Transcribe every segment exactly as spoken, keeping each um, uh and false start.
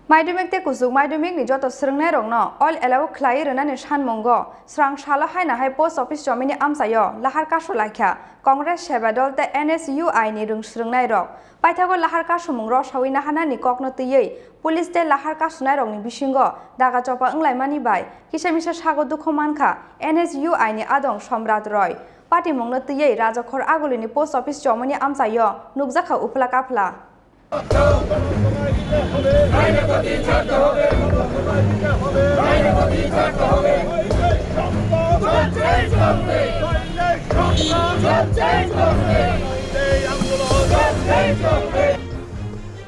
Madhyamik tei kuchuk madhyamik ni joto swrwngnairokno all allow khlai rwnani sanmungo swrang salo haino hai post office chomini amchaio lahar kasu laikha Congress Seva Dol tei N S U I ni rwng swrwngnairok. Paithago lahar kasumung rwsaui naharnani kokno twiwi police tei lahar kasunairokni bisingo daga chopa wnglaimani bai kisa misa sago dukhu mankha N S U I ni adong Somrat Roy. Patimungno twiwi Rajakhor Agulini post office chomini amchaio nukjakha uphla kaphla.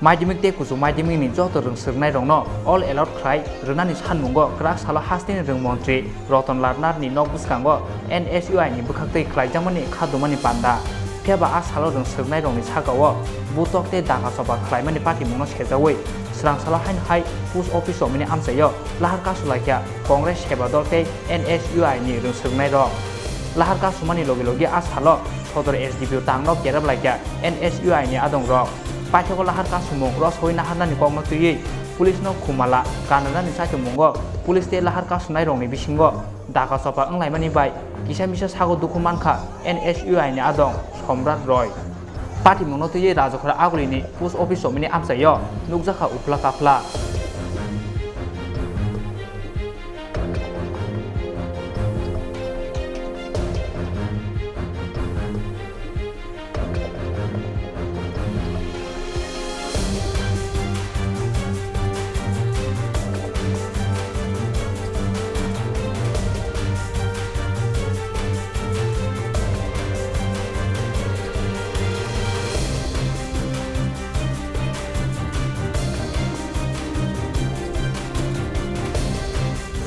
Madhyamik tei kuchuk madhyamik ni joto rwng swrwngnairokno all allow khlai rwnani sanmungo kwrak salo hasteni rwng montri Ratan Lal Nath ni nok bwskango N S U I ni bwkhaktwi khlaijakmani kha dumani panda. Phiya ba a salo rwng swrwngnairokni sakao butok tei daga choba khlaimani patimungno sejaui swrang salo haino hai post office chomini amchaio lahar kasu laikha Congress Seva Dol tei N S U I ni rwng swrwngnairok. Lahar kasumani logi logi a salo Sodor S D P O tangno kerep laikha N S U I ni adongrok. Paithago lahar kasumung rwsaui naharnani kokno twiwi police no khumala kananani chaitumungo police tei lahar kasunairokni bisingo daga chopa wnglaimani bai kisa misa sago dukhu mankha N S U I ni adong Somrat Roy. Patimungno twiwi Rajakhor Agulini post office chomini amchaio nukjakha uphla kaphla.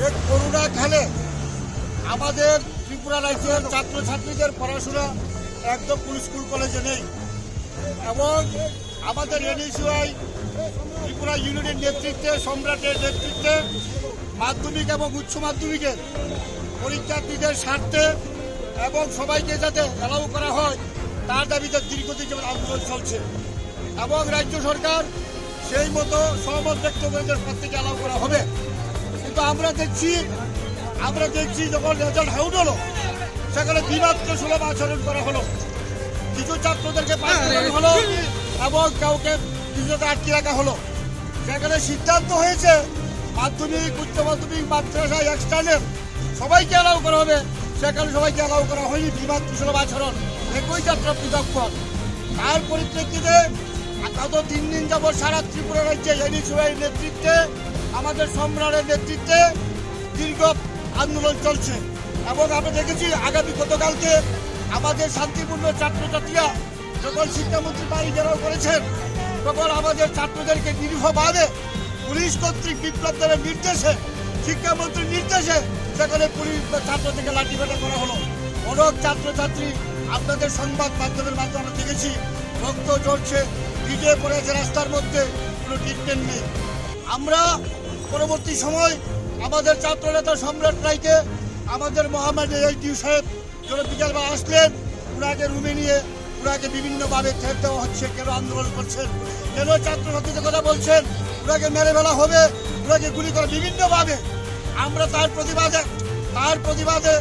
এক করোনা কালে আমাদের ত্রিপুরা রাজ্যের ছাত্রছাত্রীদের পড়াশোনা একদম কোনো স্কুল কলেজে নেই, এবং আমাদের এনএসইউআই ত্রিপুরা ইউনিটের নেতৃত্বে, সম্রাটের নেতৃত্বে মাধ্যমিক এবং উচ্চ মাধ্যমিকের পরীক্ষার্থীদের স্বার্থে এবং সবাইকে যাতে অ্যালাউ করা হয়, তার দাবিতে দীর্ঘদিন যাবত আন্দোলন চলছে এবং রাজ্য সরকার সেই মতো সহমত ব্যক্ত করেছেন, প্রত্যেকে অ্যালাউ করা হবে। কিন্তু আমরা দেখছি, আমরা দেখছি যখন রেজাল্ট আউট হলো, সেখানে বিভৎস সুলভ আচরণ করা হলো। কিছু ছাত্রদেরকে পাশ করানো হলো এবং কাউকে কিছুটাতে আটকে রাখা হলো। সেখানে সিদ্ধান্ত হয়েছে মাধ্যমিক, উচ্চ মাধ্যমিক, মাদ্রাসা, এক্সটার্নাল সবাইকে অ্যালাউ করা হবে, সেখানে সবাইকে অ্যালাউ করা হয়নি, বিভৎস সুলভ আচরণ, একই ছাত্র পৃথক পদ। তার পরিপ্রেক্ষিতে গত তিন দিন যাবৎ সারা ত্রিপুরা রাজ্যে এনএসইউআই নেতৃত্বে, আমাদের সম্রাটের নেতৃত্বে দীর্ঘ আন্দোলন চলছে এবং আমরা দেখেছি আগামী গতকালকে আমাদের শান্তিপূর্ণ ছাত্রছাত্রীরা যখন শিক্ষামন্ত্রীর বাড়ি ঘেরাও করেছেন, তখন আমাদের ছাত্রদেরকে নিরীহভাবে পুলিশ কর্তৃক বিপ্লব দেবের নির্দেশে, শিক্ষামন্ত্রীর নির্দেশে সেখানে পুলিশ বা ছাত্রদেরকে লাঠিপেটা করা হলো। অনেক ছাত্রছাত্রী আপনাদের সংবাদ মাধ্যমের মাধ্যমে দেখেছি, রক্ত ঝরছে, ভিজে পড়ে আছে রাস্তার মধ্যে, কোনো ট্রিটমেন্ট নেই। আমরা পরবর্তী সময় আমাদের ছাত্রনেতা সম্রাট রায়কে আমাদের মহামান্য এসডিও সাহেব যারা বিকালবেলা আসলেন, ওনাকে রুমে নিয়ে ওনাকে বিভিন্নভাবে থ্রেট দেওয়া হচ্ছে, কেন আন্দোলন করছেন, কেন ছাত্রছাত্রীদের কথা বলছেন, ওনাকে মেরে ফেলা হবে, ওনাকে গুলি করা বিভিন্নভাবে। আমরা তার প্রতিবাদে, তার প্রতিবাদে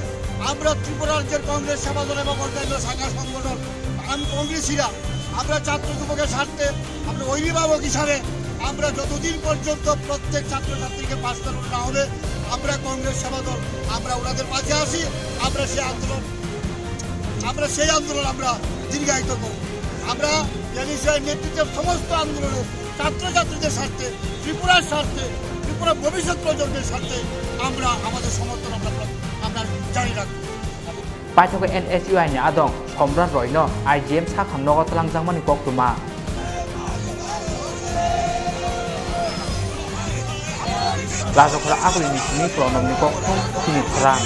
আমরা ত্রিপুরা রাজ্যের কংগ্রেস সেবা দল এবং অন্যান্য শাখা সংগঠন, আমি কংগ্রেসীরা, আমরা ছাত্র যুবকের স্বার্থে, আমরা অভিভাবক হিসাবে আমরা যতদিন পর্যন্ত প্রত্যেক ছাত্রছাত্রীকে পাশ করানো না হবে, আমরা কংগ্রেস সেবা দল, আমরা ওনাদের পাশে আছি। আমরা সেই আন্দোলন, আমরা সেই আন্দোলন আমরা দীর্ঘায়িত করব। আমরা এনএসইউআই নেতৃত্বে সমস্ত আন্দোলনে ছাত্রছাত্রীদের স্বার্থে, ত্রিপুরার স্বার্থে, ত্রিপুরা ভবিষ্যৎ প্রজন্মের স্বার্থে আমরা আমাদের সমর্থন আমরা প্র-, আমরা জারি রাখব। Paithakgo N S U I ni adong Somrat Roy no I G M sakhang nogo twlangjakmani koktwma. Rajakhor Agulini simi Pranab ni kokthum chini khorang.